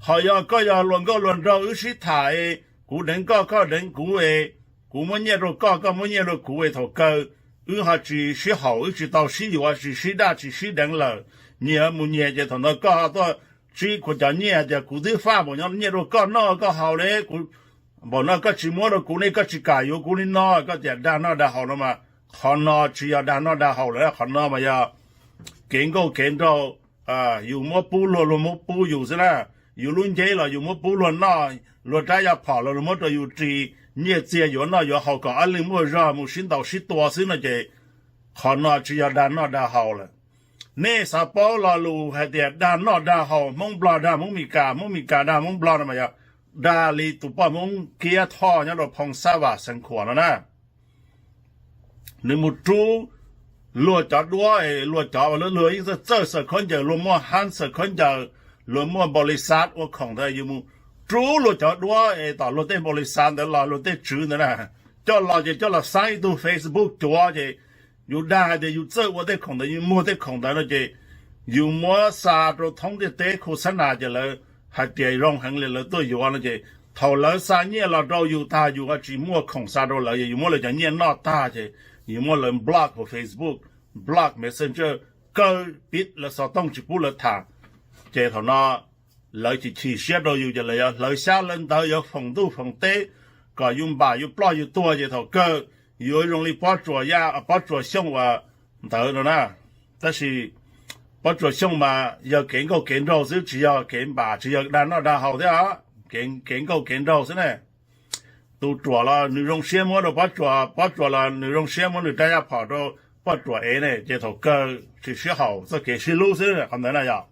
Ho yog koj yog luag nkauj luag nraug wb sib tham, kuv deev koj koj deev kuv, kuv muab nyiaj rau koj koj muab nyiaj rau kuv, thaum kawg wb ho tsis sib haum, wb tsis tau sib yuav, tsis sib daj tsis sib deev lawm, nyias mus nyias ces thaum ntawd koj tuaj tsib kuv cov nyiaj tias kuv twb faj npaum no nyiaj rau koj noj koj haus ne, kuv npaum no koj tsis muab rau kuv ne, koj tsis kam yuav kuv li no, koj tias dag noj dag haus no mas, qhov no tsis yog dag noj dag haus lawm, qhov no mas yog kev nkauj kev nraug. Yus muab pub luag, luag muab pub yus xwb na. Yus lub nceb los yus muab pub luag noj, luag rab yaj phom los luag muab rau yus ris, nyiaj txiag yuav noj yuav haus kom ob leeg muaj zog mus sib ntaus sib tua xwb no ces qhov no tsis yog dag noj dag haus lawm. Nej xav paub lo lus hais tias dag noj dag haus, Hmoob Nplog dag Hmoob Meskas, Hmoob Meskas dag Hmoob Nplog no mas yog dag li tus poj Hmoob Kiab Thoj nyob rau Phoo Xab Vam Xeev Khuam no na. Nws mus rub luag cov duab es luag cov, luag yeej txawj txawj xaws khaub ncaws, luag muaj hab xaws khaub ncaws, luag muaj npaum li xav ua khoom ntawd, yus mus rub luag cov duab es tom luag tej npaum li xav ntawd los luag tej tswv ntawd na, coj los ces coj los xaib ib tug Facebook cuav ces yus dag hais tias yus txawj ua tej khoom ntawd, yus muag tej khoom ntawd no ces yus muab xa rau thoob ntiaj teb khu xab nas ces lawv hais tias zoo heev li lawv tuaj yuav no ces thaum lawv xa nyiaj los rau yus tag yus ho tsis muaj khoom xa rau lawv, yus muab lawv cov nyiaj noj tag ces yus muab lawv block hauv Facebook, block Messenger, kaw pib lawv xov tooj tsis pub lawv tham. Ces thaum no lawv chim chim siab rau yus ces lawv yuav hlawv xyab hlawv ntawv, yuav foom ntuj foom teb kom yus npam yus ploj yus tuag ces thaum kawg yuav zoo li Pob Tsuas Yaj, Pob Tsuas Xyooj uas ntawd no na. Tab sis Pob Tsuas Xyooj mas yog kev nkauj kev nraug xwb, tsis yog kev npam, tsis yog dag noj dag haus thiab, kev nkauj kev nraug xwb ne. Tus ruam los nws zoo siab muab rau Pob Tsuas, Pob Tsuas los nws zoo siab muab nws rab yaj phom rau Pob Tsuas ev ne, ces thaum kawg tsis sib haum, txoj kev sib hlub xwb qhov ntawd na yom.